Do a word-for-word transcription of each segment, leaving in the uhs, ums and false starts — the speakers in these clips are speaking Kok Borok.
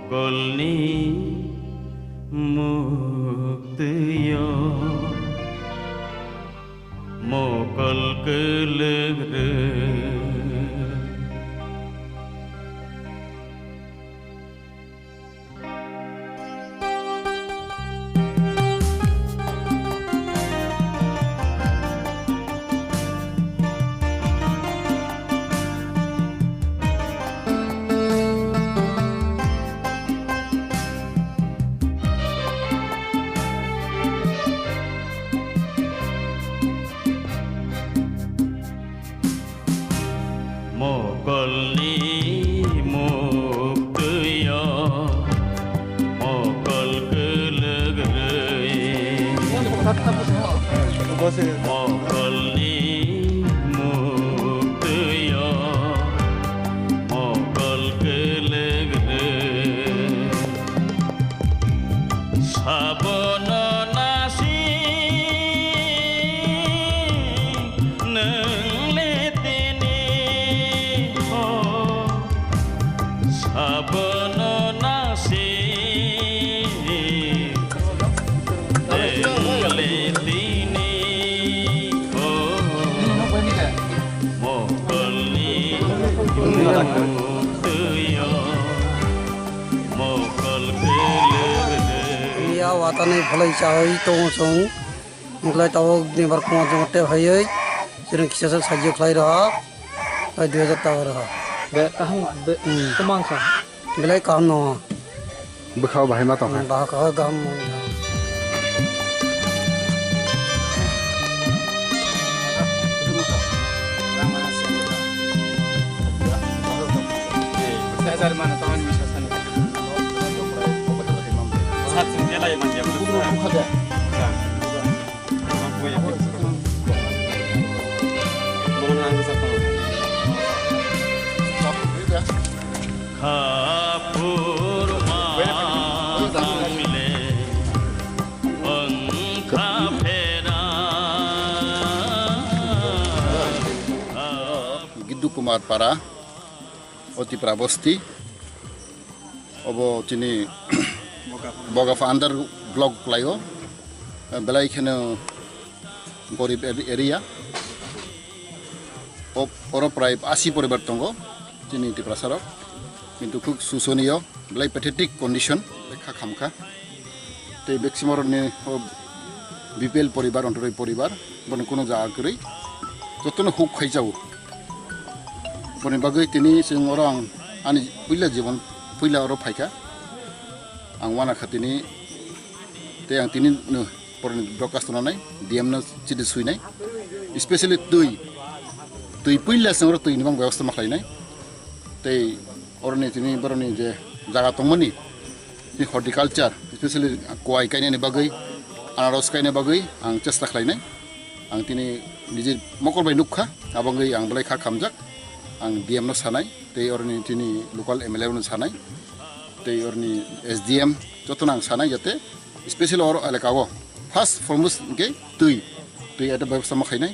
Mokolni muktwio mokol kwlwk rw. Mokolni muktwio mokol kwlwk rwi. Mokolni muktwio mokol kwlwk rwi. Sabono nasi nwng le tini ho. Sabono nasi nwng le tini ho. Mokolni muktwio. Mokol kwlwk rw. Ya watani phalai chawi tongo chwng. Wngkhlai tabuk nini bar khuma jongte phaiwi chwrwng kisa sak sajio khlai rw. Ai dui hajar taka rw. Be kaham be Hmm. Kwmang kha. Belai kaham no. Bwkha o bahai ma tong kha. Hmm, bahai kaham no. Khapur ma nangle wngkha phera. Giddu Kumar Para, o Tipra Bosti, obo chini Bogapha under block kwlaio, belai kheno gorib ar-, area. O-, oro prai asi poribar tongo chini Tiprasa rok, kintu khuk susoniyo, belai pathetic condition, kha khamkha. Tei maximum rokni o B P L poribar, Antyodoi poribar, boni kuno jaga kwrwi, jotono huk khaijao. Boni bagwi tini chwng oro ang ani puila jibon, puila oro phaikha. Ang uanakha tini, tei ang tini no borokni dorkhas tongnai, D M no chiti swinai, specially twi, twi puila chwng oro twini bang bebosta ma khlainai. Tei oroni tini borokni je jaga tongmani, tini horticulture, specially kwai kainani bagwi, anaros kaina bagwi ang chesta khlainai. Ang tini niji mokol bai nukha, abangwi ang belai kha khamjak. Ang D M no sanai, tei oroni tini local M L A no sanai, tei oroni S D M jotono ang sanai, jate special oro elaka o first foremost hwnkhe twi, twi eta bebostha ma khainai.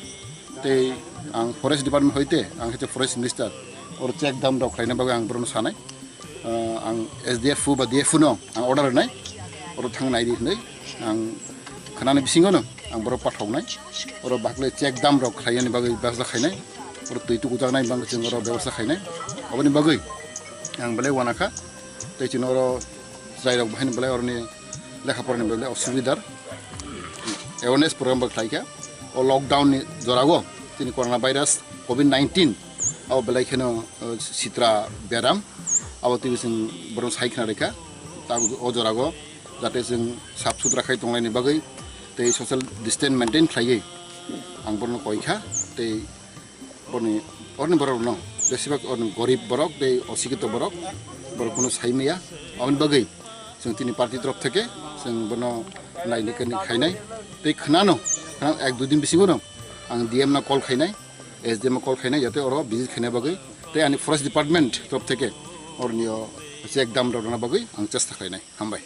Tei ang forest department hoite, ang khe forest minister, oro check dam rok khlaina bagwi ang borokno sanai. Ah, ang S D F O ba D F O no ang order rwnai, oro thang nai di hwnwi ang khwnani bisingo no ang borok pathoknai, oro bakle check dam rok khlainani bagwi bebostha khainai, oro twi tukujaknai bang chwng oro bebostha khainai. Aboni bagwi ang belai uanakha, tei chwng oro chwrai rok bahai belai oroni lekha porani belai osubidar awareness program bo khlaikha. O lockdown ni jorao tini corona virus covid nineteen abo belai kheno, uh, sitra beram abo tini chwng borok sai khna rikha. Ta o jorao jate chwng sap sutra khai tonglaini bagwi tei social distance maintain khlaiwi ang borokno koi kha. Tei borokni, oroni borokno besibak oroni gorib borok tei osikito borok, borok kuno sai maya. Aboni bagwi chwng tini party torof theke chwng bono naini kani khainai tei khwnano, khwnano ek dui din bisingo no ang D M no call khainai, S D M no call khainai, jate oro visit khaina bagwi tei ani forest department torof theke oroni o check dam rok rwna bagwi ang chesta khlainai. Hambai.